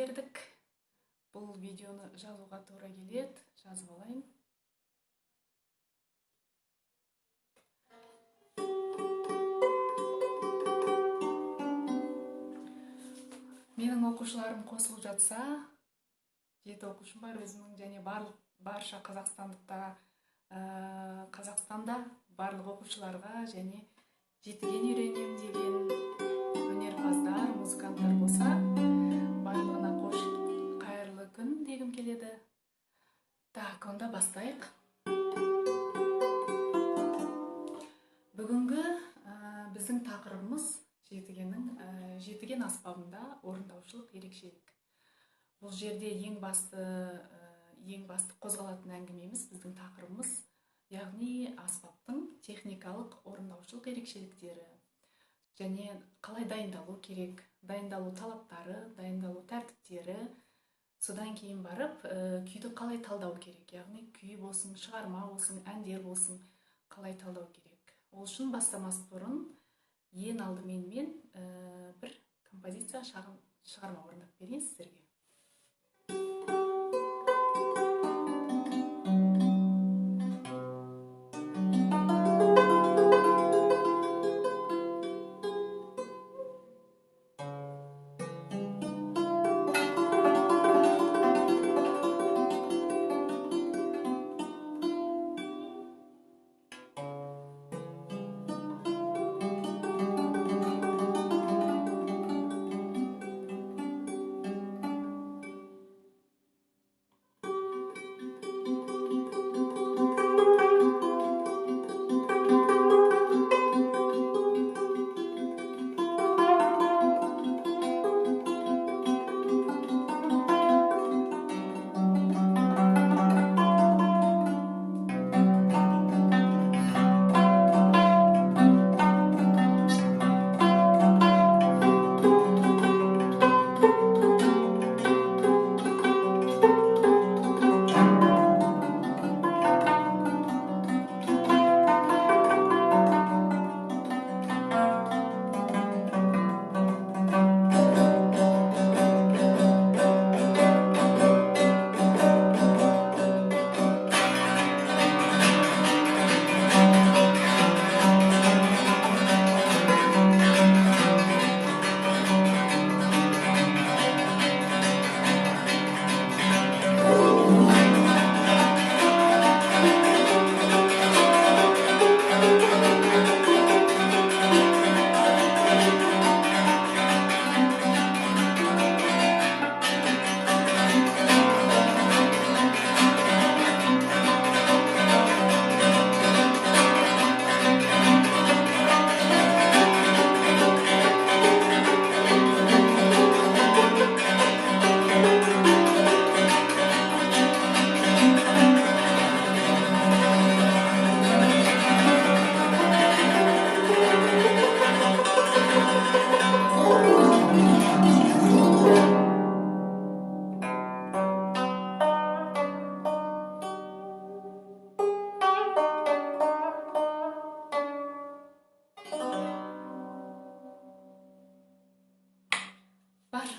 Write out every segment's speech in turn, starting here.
үлгердік. Бұл видеоны жазуға тура келеді, жазып алайын. Менің оқушыларым қосылып жатса, 7 оқушым бар өзімнің және барлық барша қазақстандықта, Қазақстанда барлық оқушыларға және жетіген үйренем деген өнерпаздар, музыканттар болса, барлығына қош қайырлы күн дегім келеді. Так, онда бастайық. Бүгінгі біздің тақырыбымыз жетіген аспабында орындаушылық ерекшелік. Бұл жерде ең басты қозғалатын әңгімеміз, біздің тақырыбымыз, яғни аспаптың техникалық орындаушылық ерекшеліктері және қалай дайындалу керек, дайындалу талаптары, дайындалу тәртіптері, содан кейін барып күйді қалай талдау керек, яғни күй болсын, шығарма болсын, әндер болсын, қалай талдау керек. Ол үшін бастамас бұрын ең алдымен мен бір композиция, шағын шығарма орындап берейін сіздерге.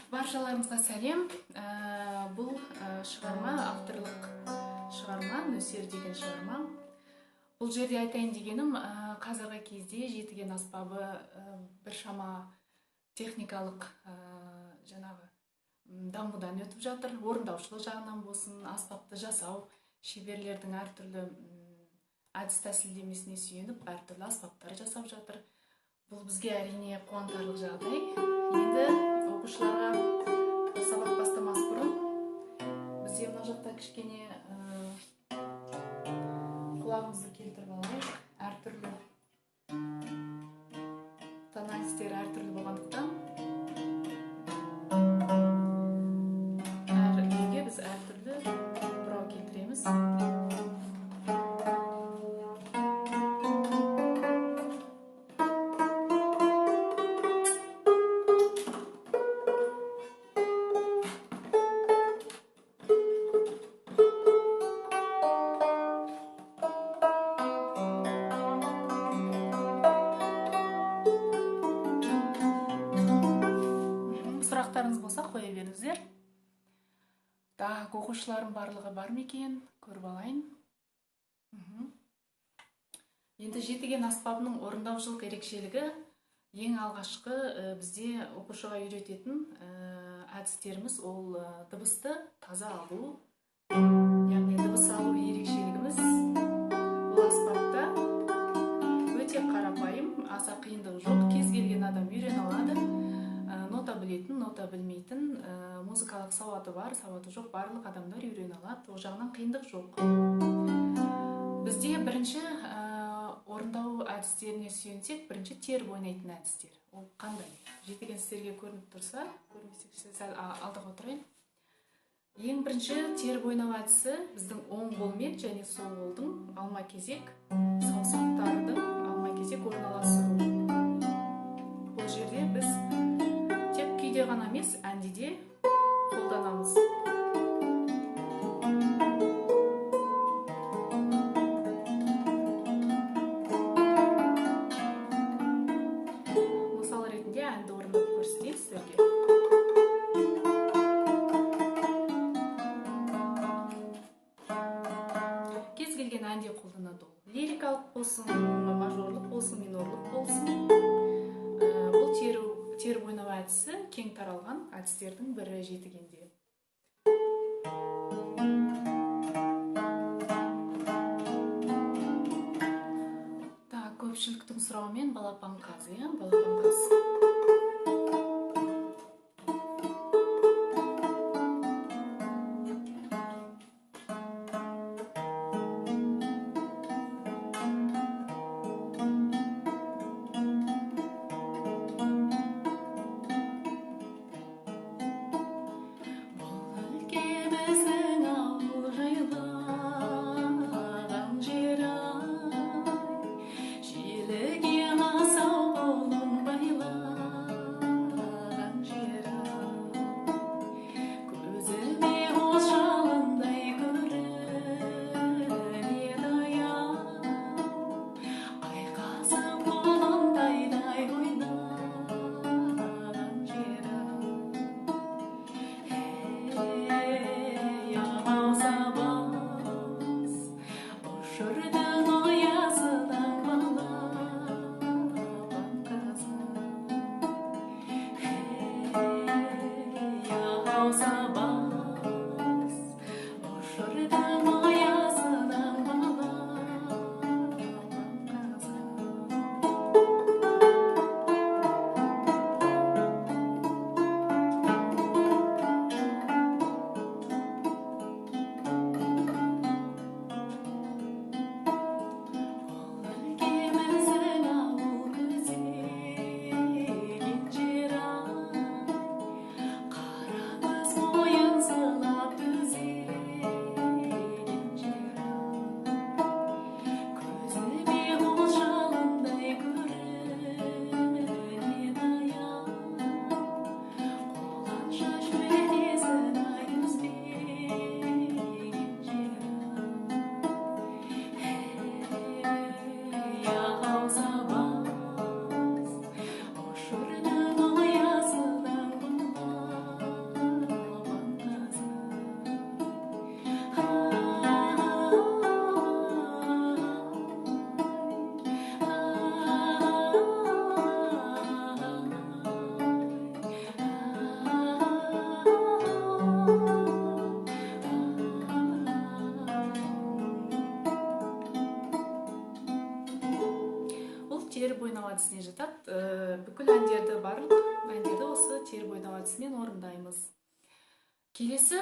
Баршаларыңызға сәлем. Бұл шығарма авторлық шығарма, Нөсер деген шығарма. Бұл жерде айтайын дегенім, қазіргі кезде жетіген аспабы біршама техникалық жаңағы дамудан өтіп жатыр. Орындаушылық жағынан болсын, аспапты жасау, шеберлердің әртүрлі әдіс тәсілдемесіне сүйеніп, әртүрлі аспаптар жасап жатыр. Бұл бізге әрине қуантарлық жағдай. Енді оқушыларға сабақ бастамас бұрын бізде мына жақта кішкене құлағымызды келтіріп алайық. Әртүрлі тональностер әртүрлі болғандықтан әр күйге біз әртүрлі бұрау келтіреміз. Так, оқушыларым барлығы бар ма екен? Көріп алайын. Енді жетіген аспабының орындаушылық ерекшелігі ең алғашқы бізде оқушыға үйрететін әдістеріміз ол дыбысты таза алу. Яғни дыбыс алу ерекшелігіміз бұл аспапта өте қарапайым, аса қиындығы жоқ, кез келген адам үйрене алады. Нота білетін, нота білмейтін, музыкалық сауаты бар, сауаты жоқ, барлық адамдар үйрене алады. Ол жағынан қиындық жоқ. Бізде бірінші орындау әдістеріне сүйенсек, бірінші теріп ойнайтын әдістер. Ол қандай? Жетіген сіздерге көрініп тұрса, көрінбесе сәл алдыға отырайын. Ең бірінші теріп ойнау әдісі біздің оң қолмен және сол қолдың алма-кезек саусақтардың алма-кезек орналастыруы. Бұл жерде біз тек күйде ғана емес, әнде де қолданамыз. Мысал ретінде әнді орындап көрсетейін сіздерге. Кез келген әнде қолданады ол. Лирикалық болсын, мажорлық болсын, минорлық болсын. Бұл теріп ойнау әдісі кең таралған әдістердің бірі жетігенде. Так, көпшіліктің сұрауымен балапан қаз, иә, балапан қаз. Әдісіне жатады. Бүкіл әндерді, барлық әндерді осы теріп ойнау әдісімен орындаймыз. Келесі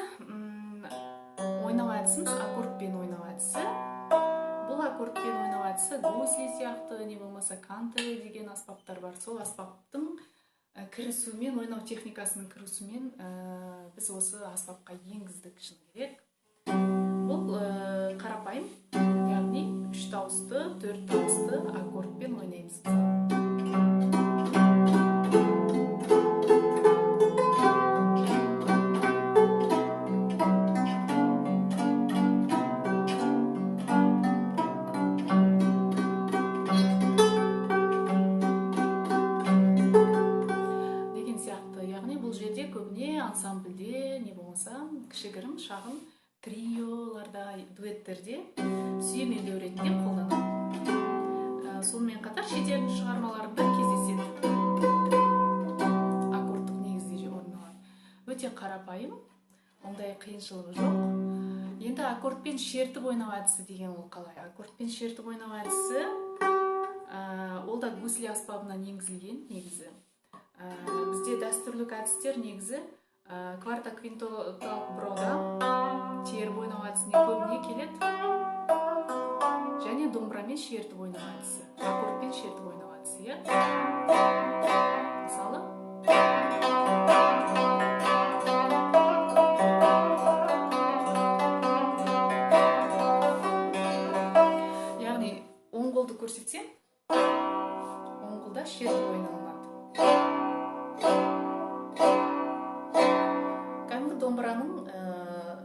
ойнау әдісіміз аккордпен ойнау әдісі. Бұл аккордпен ойнау әдісі гусли сияқты, не болмаса канте деген аспаптар бар. Сол аспаптың кірісуімен, ойнау техникасының кірісуімен біз осы аспапқа енгіздік, шыны керек. Бұл қарапайым, яғни үш дауысты, төрт дауысты аккордпен ойнаймыз. Деген сияқты. Яғни бұл жерде көбіне ансамбльде, не болмаса болмаса кішігірім шағын триоларда, дуэттерде сүйемелдеу ретінде қолданады. Сонымен қатар шетелдің шығармаларында кездеседі. Аккордтық негізде орындалады. Өте қарапайым, ондай қиыншылығы жоқ. Енді аккордпен шертіп ойнау әдісі деген ол қалай? Аккордпен шертіп ойнау әдісі, ол да гусли аспабынан енгізілген негізі. Бізде дәстүрлік әдістер негізі кварта квинталық бұрауда теріп ойнау әдісіне көбіне келеді. Және домбырамен шертіп ойнау әдісі, аккордпен шертіп ойнау әдісі, иә? Мысалы, яғни оң қолды көрсетсем, оң қолда шертіп ойналынады. Кәдімгі домбыраның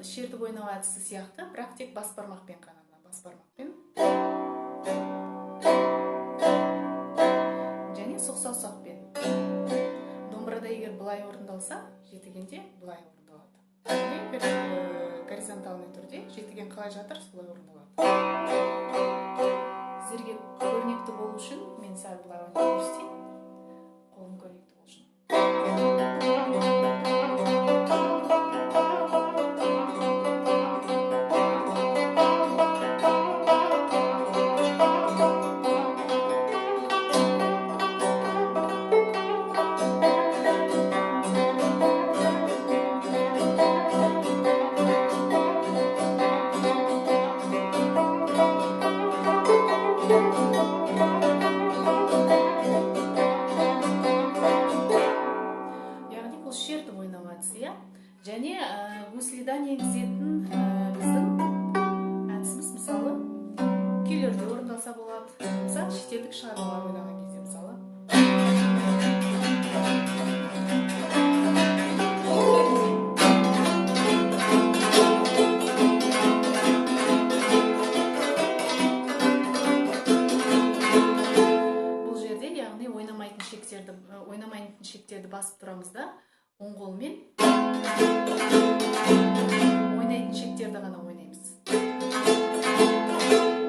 шертіп ойнау әдісі сияқты, бірақ тек бас бармақпен ғана, мына бас бармақпен. Және сұқ саусақпен. Домбырада егер былай орындалса, жетігенде былай орындалады. Яғни горизонтальный түрде жетіген қалай жатыр, солай орындалады. Сіздерге көрнекті болу үшін мен сәл былай ойнап көрсетейін. Қолым көрнекті болу үшін. Яғни бұл шертіп ойнау әдісі, иә? Және гуслидан енгізетін біздің әдісіміз, мысалы, күйлерде орындалса болады. Мысалы, шетелдік шығармалар ойнаған кезде, мысалы. Бұл жерде, яғни ойнамайтын шектерді басып тұрамыз да, оң қолмен ойнайтын шектерді ғана ойнаймыз.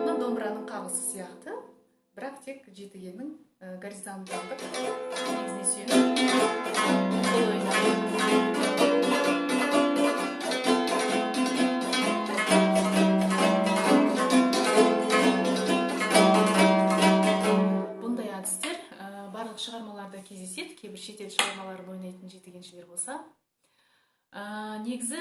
Мына домбыраның қағысы сияқты, бірақ тек жетігеннің горизонталдық негізіне сүйеніп қол ойнау. Бұндай әдістер барлық шығармаларда кездеседі, кейбір шетел шығармаларын ойнайтын жетігеншілер болса. Негізі,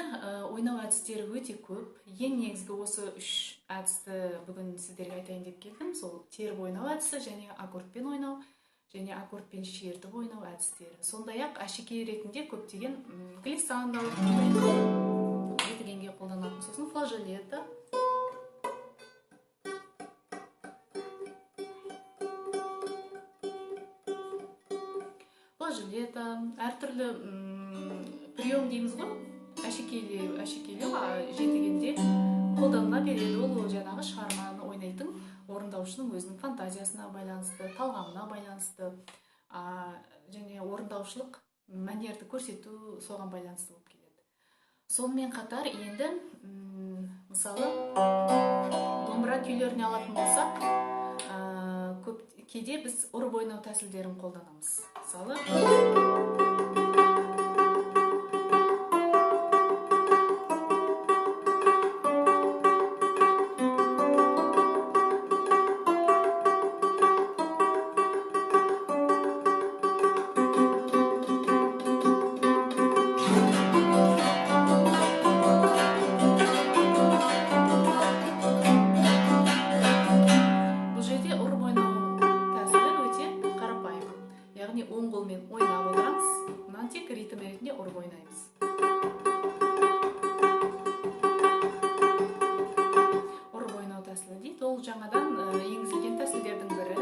ойнау әдістері өте көп. Ең негізгі осы үш әдісті бүгін сіздерге айтайын деп келдім. Сол теріп ойнау әдісі және аккордпен ойнау және аккордпен шертіп ойнау әдістері. Сондай-ақ әшекей ретінде көптеген глиссандалық жетігенге қолданатын, сосын флажолета. Флажолета, әртүрлі прием дейміз ғой, әшекейлеу, жетігенде қолданыла береді. Ол жаңағы шығарманы ойнайтын орындаушының өзінің фантазиясына байланысты, талғамына байланысты, және орындаушылық мәнерді көрсету соған байланысты болып келеді. Сонымен қатар енді, мысалы, домбыра күйлеріне алатын болсақ, көп кейде біз ұрып ойнау тәсілдерін қолданамыз. Мысалы, бұл жерде ұрып ойнау тәсілі өте қарапайым. Яғни оң қолмен ойнап отырамыз, мынаны тек ритм ретінде ұрып ойнаймыз. Ұрып ойнау тәсілі дейді. Ол жаңадан енгізілген тәсілдердің бірі.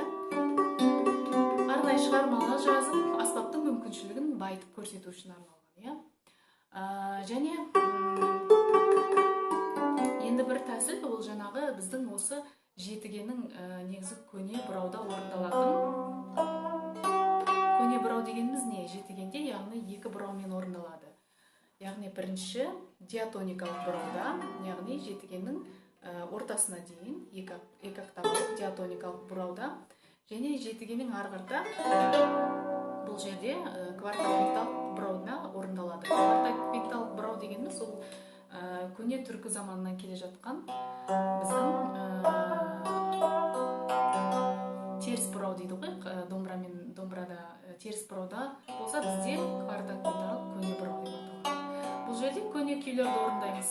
Арнайы шығармалар жазып, аспаптың мүмкіншілігін байытып көрсету үшін арналған, иә? Және енді бір тәсіл ол жаңағы біздің осы жетігеннің негізі көне бұрауда орындалатын. Көне бұрау дегеніміз не? Жетігенде, яғни екі бұраумен орындалады. Яғни бірінші диатоникалық бұрауда, яғни жетігеннің ортасына дейін екі октавалық диатоникалық бұрауда және жетігеннің ары қарата бұл жерде квартал-квинталық бұрауда орындалады. Квартал-квинталық бұрау дегеніміз ол көне түркі заманынан келе жатқан біздің теріс бұрау дейді ғой, домбырамен домбырада теріс бұрауда болса, бізде квартал-квинталық көне бұрау деп аталады. Бұл жерде көне күйлерді орындаймыз.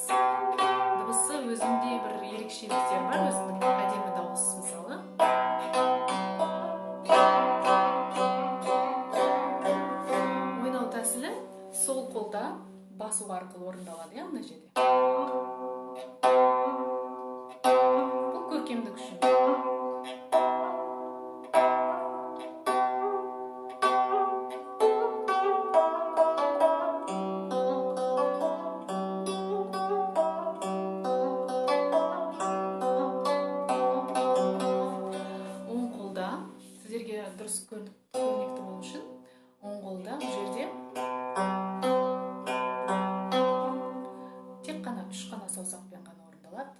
Дыбысы өзінде бір ерекшеліктер бар, өзіндік әдемі дауыс мысалы. Ойнау тәсілі сол қолда басу арқылы орындалады, иә, мына жерде. Бұл көркемдік үшін. Оң қолда сіздерге дұрыс көрнекті болу үшін оң қолда бұл жерде тек қана үш қана саусақпен ғана орындалады.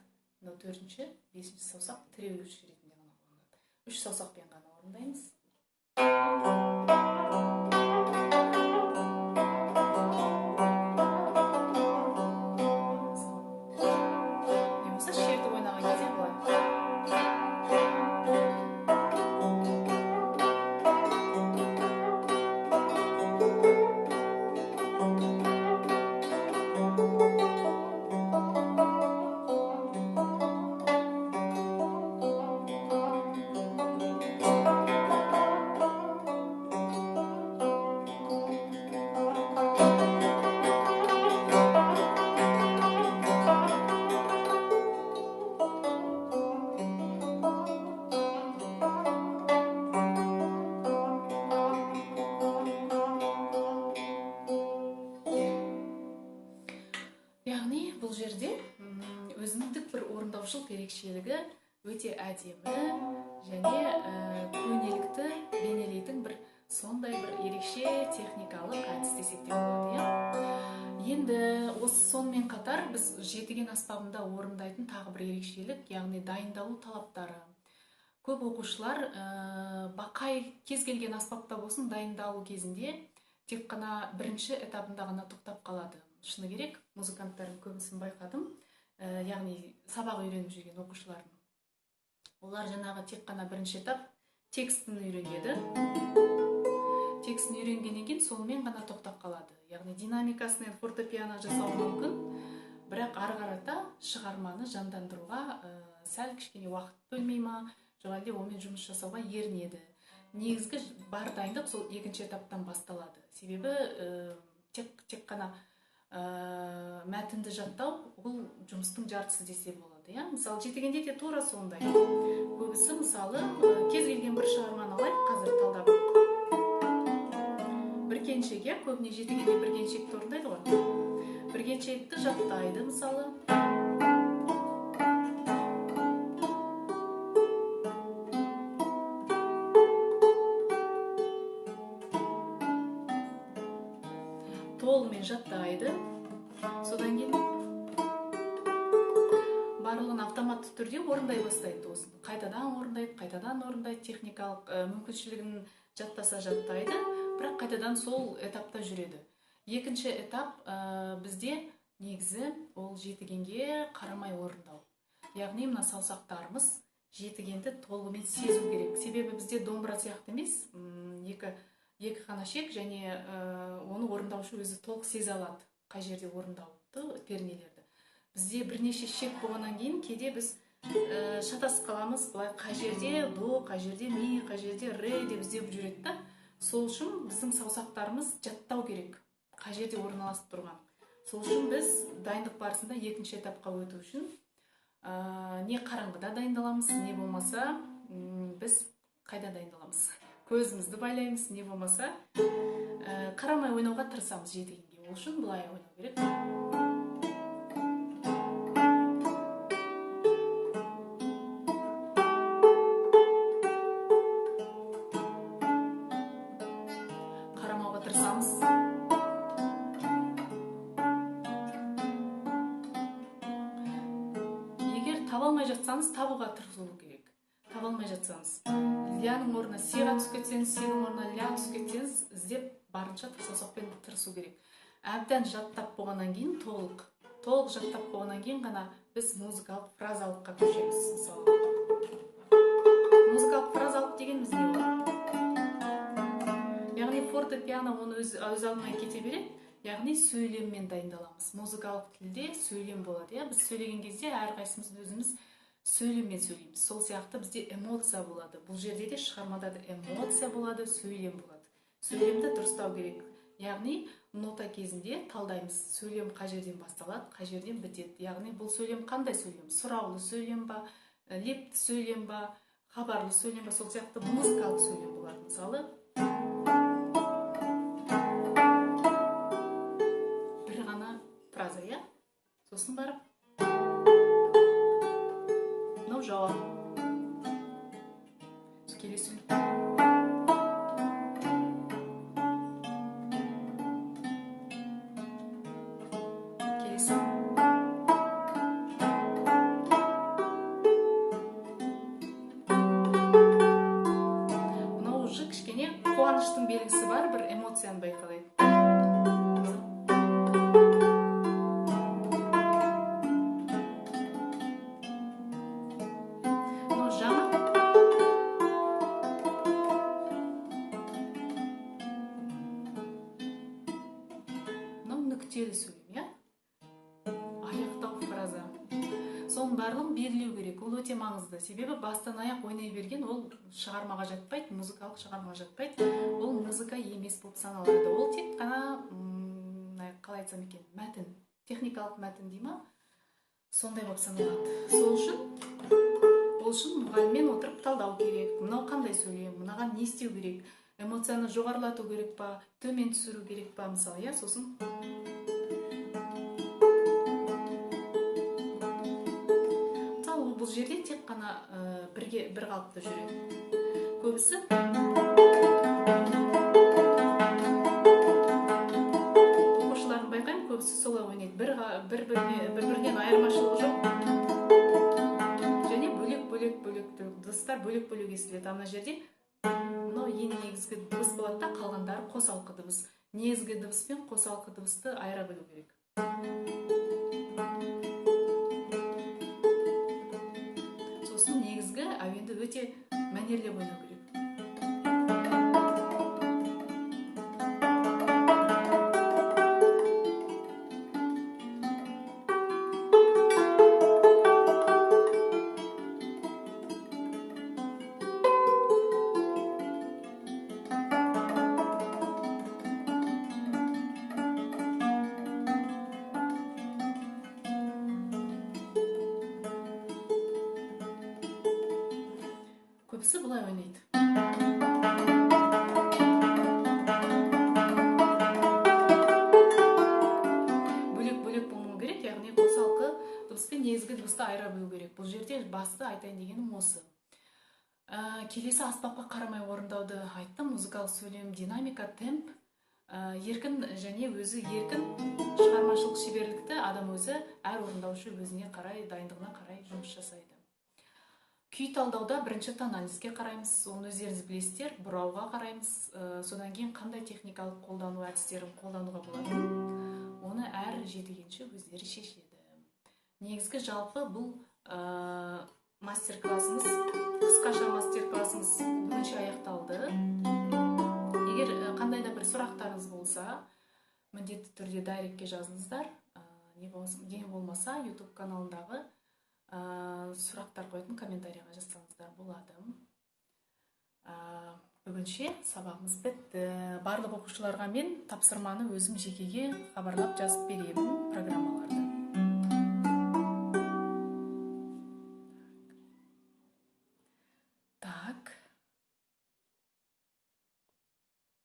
Мынау төртінші, бесінші саусақ тіреуіш ретінде ғана орындалады. Үш саусақпен ғана орындаймыз. Не болмаса шертіп ойнаған кезде былай. Яғни бұл жерде өзіндік бір орындаушылық ерекшелігі өте әдемі және көнелікті бейнелейтін бір сондай бір ерекше техникалық әдіс десек те болады, иә. Енді осы сонымен қатар біз жетіген аспабында орындайтын тағы бір ерекшелік, яғни дайындалу талаптары. Көп оқушылар бақай кез келген аспапта болсын дайындалу кезінде тек қана бірінші этапында ғана тоқтап қалады. Шыны керек, музыканттардың көбісін байқадым, яғни сабақ үйреніп жүрген оқушылардың. Олар жаңағы тек қана бірінші этап текстін үйренеді. Текстін үйренгеннен кейін сонымен ғана тоқтап қалады. Яғни динамикасын енді фортепиано жасауы мүмкін, бірақ ары қарата шығарманы жандандыруға сәл кішкене уақыт бөлмей ма, жоқ әлде онымен жұмыс жасауға ерінеді. Негізгі бар дайындық сол екінші этаптан басталады. Себебі тек қана мәтінді жаттау ол жұмыстың жартысы десе болады, иә. Мысалы, жетігенде де тура сондай. Көбісі мысалы кез келген бір шығарманы алайық, қазір талдап. Бір келіншек, иә, көбіне жетігенде бір келіншекті орындайды ғой. Бір келіншекті жаттайды мысалы. Толығымен жаттайды. Содан кейін барлығын автоматты түрде орындай бастайды осыны. Қайтадан орындайды, қайтадан орындайды, техникалық мүмкіншілігін жаттаса жаттайды, бірақ қайтадан сол этапта жүреді. Екінші этап бізде негізі ол жетігенге қарамай орындау. Яғни мына саусақтарымыз жетігенді толығымен сезу керек. Себебі бізде домбыра сияқты емес, екі қана шек және оны орындаушы өзі толық сезе алады, қай жерде орындалыпты пернелерді. Бізде бірнеше шек болғаннан кейін кейде біз шатасып қаламыз, былай қай жерде до, қай жерде ми, қай жерде ре деп іздеп жүреді да. Сол үшін біздің саусақтарымыз жаттау керек, қай жерде орналасып тұрған. Сол үшін біз дайындық барысында екінші этапқа өту үшін не қараңғыда дайындаламыз, не болмаса біз қайда дайындаламыз? Көзімізді байлаймыз, не болмаса қарамай ойнауға тырысамыз жетігенге. Ол үшін былай ойнау керек. Қарамауға тырысамыз. алмай жатсаңыз, табуға тырысу керек. Таба алмай жатсаңыз, ляның орнына сиға түсіп кетсеңіз, синың орнына ля түсіп кетсеңіз, іздеп барынша саусақпен тырысу керек. Әбден жаттап болғаннан кейін, толық жаттап болғаннан кейін ғана біз музыкалық фразалыққа көшеміз. Мысалы, музыкалық фразалық дегеніміз не ол? Яғни фортепиано оны өз алдына кете береді. Яғни сөйлеммен дайындаламыз. Музыкалық тілде сөйлем болады. Иә? Біз сөйлеген кезде әрқайсымыз өзіміз сөйлеммен сөйлейміз. Сол сияқты бізде эмоция болады. Бұл жерде де, шығармада да эмоция болады, сөйлем болады. Сөйлемді дұрыстау керек. Яғни нота кезінде талдаймыз. Сөйлем қай жерден басталады, қай жерден бітеді. Яғни бұл сөйлем қандай сөйлем? Сұраулы сөйлем ба, лепті сөйлем ба, хабарлы сөйлем ба, сол сияқты музыкалық сөйлем болады. Мысалы, бір ғана фраза, иә? Сосын барып мынау жауап. Келесі келесі. Мынау уже кішкене қуаныштың белгісі бар, бір эмоцияны байқалайды. Мынау жаңа. Мынау нүктелі сөйлем, иә? Аяқтау фраза. Соның барлығын белгілеу керек. Ол өте маңызды. Себебі бастан аяқ ойнай берген ол шығармаға жатпайды, музыкалық шығармаға жатпайды. Ол музыка емес болып саналады. Ол тек қана, қалай айтсам екен, мәтін, техникалық мәтін дей ма? Сондай болып саналады. Сол үшін, ол үшін мұғаліммен отырып талдау керек. Мынау қандай сөйлем, мынаған не істеу керек? Эмоцияны жоғарылату керек па, төмен түсіру керек па, мысалы, иә? Сосын мысалы, бұл жерде тек қана бірге бір қалыпты жүреді. Көбісі оқушылардың байқаймын, көбісі солай ойнайды. Бір-бірінен айырмашылығы жоқ. Және бөлек-бөлек дыбыстар бөлек-бөлек естіледі. Ана жерде мынау ең негізгі дыбыс болады да, қалғандары қосалқы дыбыс. Негізгі дыбыс пен қосалқы дыбысты айыра білу керек. Сосын негізгі әуенді өте мәнерлеп ойнау керек. Көбісі былай ойнайды. Бөлек-бөлек болмау керек, яғни қосалқы дыбыс пен негізгі дыбысты айыра білу керек. Бұл жерде басты айтайын дегенім осы. Келесі аспапқа қарамай орындауды айттым. Музыкалық сөйлем, динамика, темп, еркін және өзі еркін шығармашылық шеберлікті адам өзі, әр орындаушы өзіне қарай, дайындығына қарай жұмыс жасайды. Күй талдауда бірінші тональностьке қараймыз, оны өздеріңіз білесіздер, бұрауға қараймыз, содан кейін қандай техникалық қолдану әдістерін қолдануға болатынын оны әр жетігенше өздері шешеді. Негізгі жалпы бұл мастер-классымыз, қысқаша мастер-классымыз бүгінше аяқталды. Егер қандай да бір сұрақтарыңыз болса, міндетті түрде дайректке жазыңыздар. Не болмаса YouTube каналындағы сұрақтар қоятын комментарийға жазсаңыздар болады. Бүгінше сабағымыз бітті. Барлық оқушыларға мен тапсырманы өзім жекеге хабарлап жазып беремін программаларды.